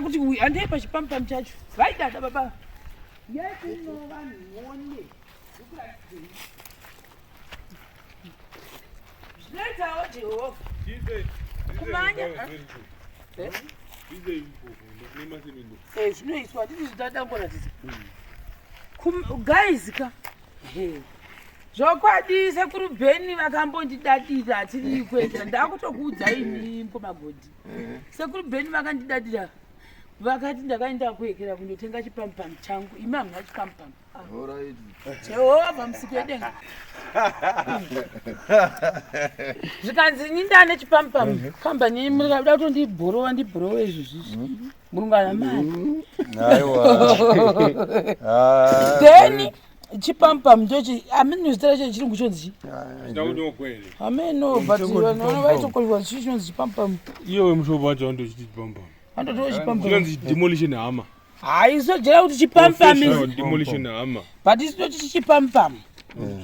Kuti uyu handei pachipamupamu chacho vaidada baba yekuno vanhu muone ndikuratidzei zvinoitawo Jehovha kumanya. Eh, zvinoiswa handiti zvidadangoratidza guys ka. Zvokwadi sekuru Bheni vakambondidadira tiri kuenda ndakutokuudza imi mkomagodhi. Sekuru Bheni vakandidadira vakati ndakaenda kuekera kundotenga chipamupamu changu imi hamuna chipamupamu. Jehovha musiki wedenga. Zvikanzi ini ndane chipamupamu kambani murikuda kutondibhorowa ndibhorowe izvi zvizvi. Murungu ana mari. Aiwa. Then chipamupamu ndochi amene zita racho chirungu chonzi chi? Ameno but vanhu vaitokoshwa chii chinonzi chipamupamu. Iye wemushopo wacho vandochiti chipamupamu. Vandotiwo chipamupamu. Chinonzi demolition hammer. Hayi sojera kuti chipamupamu. Professional demolition hammer. But isu tochiti chipamupamu.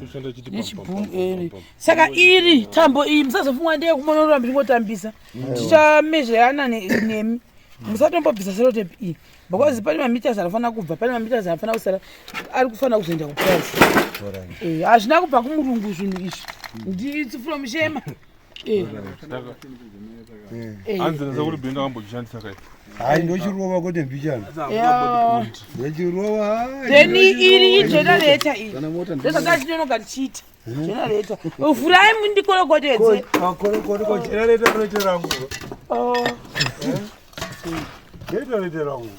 Toshanda chiti Nechibhunu, Saka iri tambo iyi musazofunga ndeye kumonora muchingotambisa. Tichamezherana nemi. Musatombobvisa sellotape iyi. Because pane mameters anofanira kubva, pane mameters anofanira kusara, ari kufanira kuzoenda kuprice. Hazvina kubva kumurungu zvinhu izvi. It's from Shema. Hanzi ndasa kuti bhenda vambochishandisa kai. Hayi ndochirova kwete mbichana. Ndochirova. Then iri igenerator iyi. Ndosaka chinonoka tichiita. Generator. Vhurai mundikorokotedze. Korokoteko generator roite rangu. Oh. Generator rangu.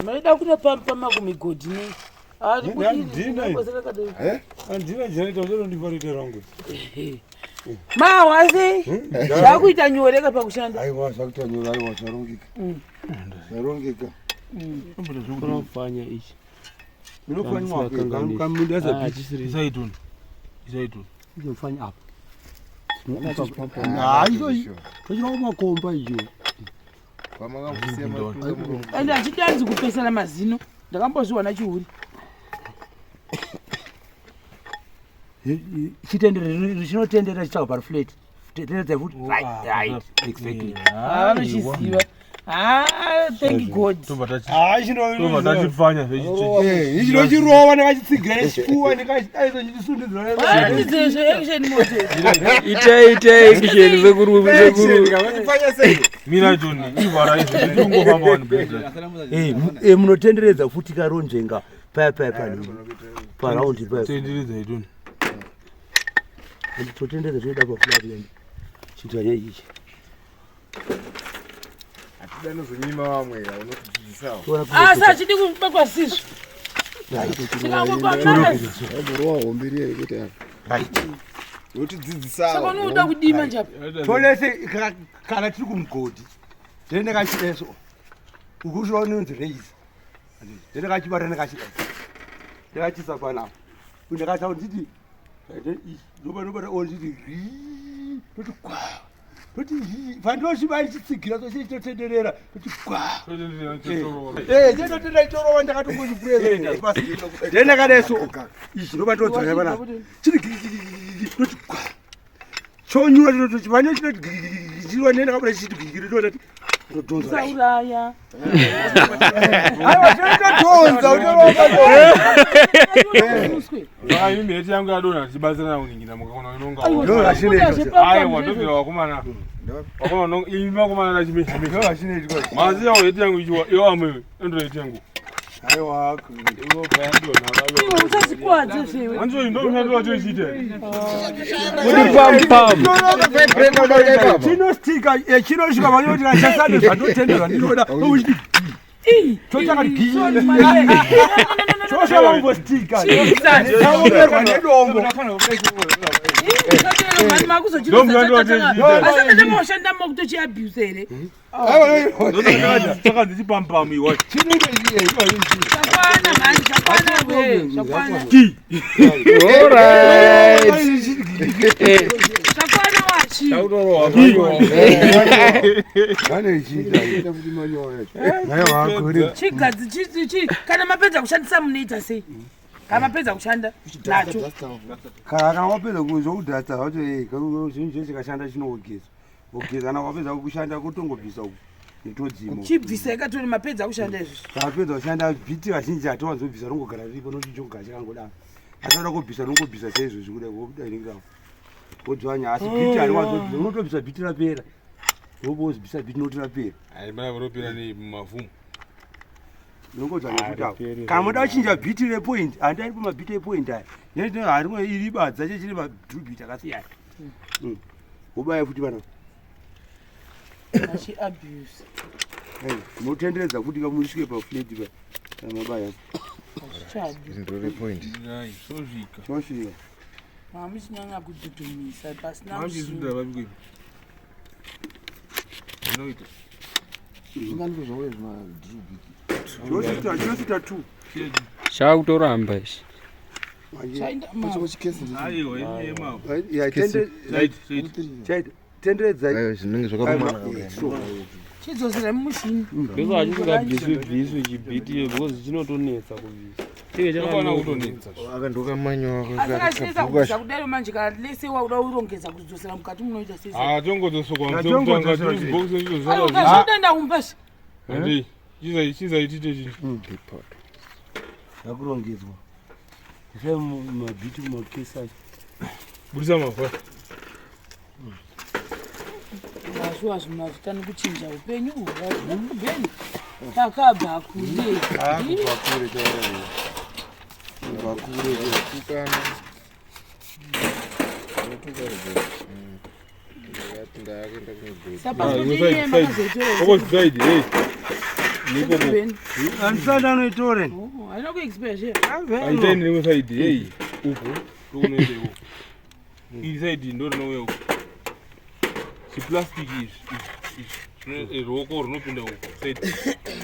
Maida kunopampa kumigodhi nei? Handina generator unotondipa roite rangu. Mahwa sei? Zvakuita nyore ka pakushanda. Aiwa zvakuita nyore, aiwa zvarongeka. Zvarongeka. Unopfanya ichi. Unopfanywa Isaitoni. Isaitoni. Unopfanya apa. Hayi tochira makomba icho. Ende achidanzi kupesana mazino. Ndakambozviwana chihuri. Chitendere chinotendera chitsvaga pari flat. Tenderedza futi. Right, right. Exactly. Vanochiziva. Ah, thank God. Tobva tachipfanya Ichinochirova ndakachitsigira nechifuwa ndikachidaiso chichisundidzira. Varatidze zve action mode. Itai itai action sekuru sekuru. Mira John, ivhara izvi ndingofamba wani bhedha. Eh, munotenderedza futi karonzvenga paya paya pani. Paraundi paya. Tenderedza itoni. Totenderedza toida pa flat yani. Chitwanya ichi. Hatida nozonyima vamwe unotidzidzisawo. Asi achidi kubakwa sizvo. Tikangokwa mara. Waborowa hombe riya rekuti apa. Right. Unotidzidzisawo. Saka unoda kudima nje apa. Tolese kana tiri kumugodhi. Ndende kachideso. Ukusho unonzi raise. Ndende kachibata ndakachideso. Ndakachisa panapa. Ndakata nditi ndoba nditi ri toti kwa. Toti pandoshiba ndichitsigira tochitotenderera toti kwa. Eh, ndinotenda ichorova ndakatongozvipureza. Ndende kadeso. Izvi ndobatodzvanya panapa. Chiri toti kwa. Chonyura chinoti vane chinoti chirwa nenda kabuda chichiti gigiri toti todhonza. Usauraya. Aiwa todhonza utorova. Uswe. Saka imi mheti yangu yadonha tichibatsirana kuningira mukaona inonga. No, hazvinoitwa. Aiwa ndobvira vakomana. Vakomana imi vakomana ndachimesha mesha. No, hazvinoitwa. Mazi yawo heti yangu ichiwa iwo amwe endo heti yangu. Aiwa. Iwe usazvikwadze zvewe. Hanzi ndo mushando wacho ichiita. Kuti pam pam. Chinostika chinosvika vanoti kachasane zvandotendera ndinoda. Chotaka gii. Chosha vambostika. Chaomerwa nedombo. Asatanga kutochiabuse here? Chakanzi chipampamu iwa. Zvakwana mhani, zvakwana we, zvakwana. All right. Zvakwana wachi. Chigadzi chi chi kana mapedza kushandisa munoita sei? Kana mapedza kushanda nacho. Kana wapedza kuzokudhasta zvacho zvinhu zvese chikashanda chinogeza. Wogeza kana wapedza kushanda kutongobvisa uku. Netodzimo. Chibvisai katoni mapedza kushanda izvi. Tapedza kushanda bhiti vazhinji hatiwanzobvisa, rongogara riripo nokuti chogara chakangodaro. Asi oda kubvisa nongobvisa seizvozvi kudai wodairingira wodzvanya, asi bhiti hariwanzobvisa, unotobvisa bhiti rapera, wobozibvisa bhiti noti rapera. Hayi, ropera nei mumavhumu? Unongodzvanya futi apo. Kana moda kuchinja bhiti repoint, handai pamabhiti epoint aya neti harimwe iri badza chechine madrubhiti akasiyana. Wobaya futi pana. Achiabuse. Munotenderedza futi kamusvike paflat pa kana mabaya. Hazvichadi. Ndore point. Hai, sozvika. Chosvika. Mamuchinyanya kudhudhumisa pasina Mamuchisunda mushini. vapi kwenu? Zvinoita. Zvinganiko zvauya zvimadrill bit. Chinosvika two. Chakutoramba ichi. Chaenda Pacho chikesi ndicho. Aiwa, ine mavhu. Yeah, Right, right. tenderedzai. Aiwa, zvinenge zvakarumana. So Chidzoserai mumushini. Ndosaka chisingabviswi bviswi chibhiti because chinotonetsa kubvisa. Chinge Chinofanira chakanaka. kutonetsa. Aka ndokamanyowa. Asi kachinetsa kubvisa kudaro manje, kana lese wakuda urongedza kudzosera mukati munoita sei? Ah, tongodzosokwa Tongodzosera mutanga chii? box icho. Aiwa, kazvodenda kumbashi. Handei. Chizai, chizai tite chinhu. Yakurongedzwa isai mabhiti mumakesi acho. Budisa mavhu. Mazviwa zvinhu hazvitani kuchinja upenyu hwakubheni takabva kure. Kubva kure taura, kubva kure. Tukana. Ndakati ndakaenda kunogweta. Sapasikuti makazoitora. Opposite side, hey. Nikoko. Andisati anoitore. Haina kuexpire zve. Aiteni rimwe side, hey. Uku. Ndokunoenda ikoko. Iri side ndo rinouya uku. Chiplastic izvi, izvi, izvi. Ruoko runopinda uku. Side.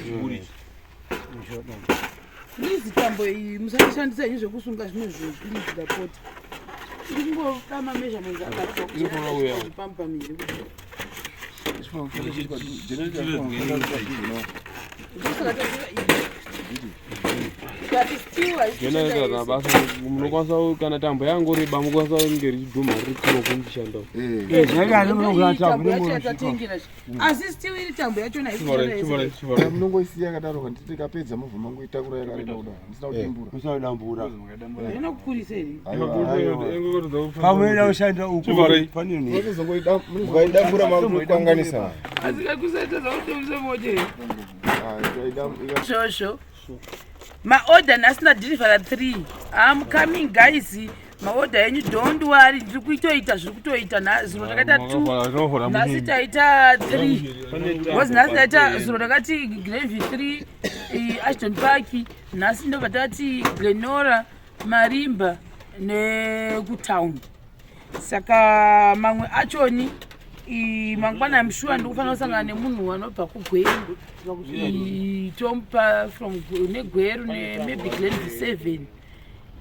Chiburi ichi. Please, tambo iyi musaishandisa henyu zvekusunga zvimwe zvinhu, please, ndapota. Iri kungoda mameasurements. Iri kuona uya. Akazvipamupamire. Ndosaka tatora iyi, but still haisi kushanda Generator yese. basa munokwanisa kana tambo yangoreba mukwanisa kunge richidhuma riri kuno kumushanda. Iyi tambo yacho yatatengera, asi still iri tambo yachona haisi kushanda Chivara, yese. chivara. Munongoisiya yakadaro, kanditi kapedza mubva mangoitakura yakareba kudaro musina kudimbura. Musadambura. Haina kukurisa here? Pamwe kushandira uku. Chivharai. Pane Mukaidambura makukanganisa. Asi kakusaita zvakutomisa mote izvozvo. Maorder nhasi ndadhirivhara 3. Am coming, guys, maorder enyu, don't worry, ndiri kuitoita, zviri kutoita. Zuro takaita 2, nhasi taita 3, because nhasi taita, zuro takati Gravy 3, Ashton Park, nhasi ndobva tati Glenora, Marimba nekutown. Saka mamwe achoni mangwana am sure ndikufanira kusangana nemunhu anobva kuGweru, tomupa from neGweru nemaybe Glenview 7.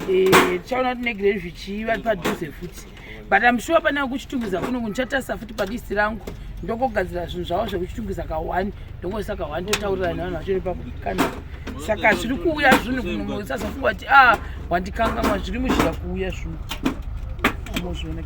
Tichaona kuti neGlenview chii vari padhuze futi, but am sure pane kuChitungwiza kuno kundichatarisa futi palist rangu, ndongogadzira zvinhu zvavo zvekuChitungwiza ka1, ndongoisa ka1, totaurirana nevanhu vacho nepakana. Saka zviri kuuya zvinhu kuno, musazofunga kuti a wandikangamwa, zviri muzhira kuuya zvinhu, amozviona.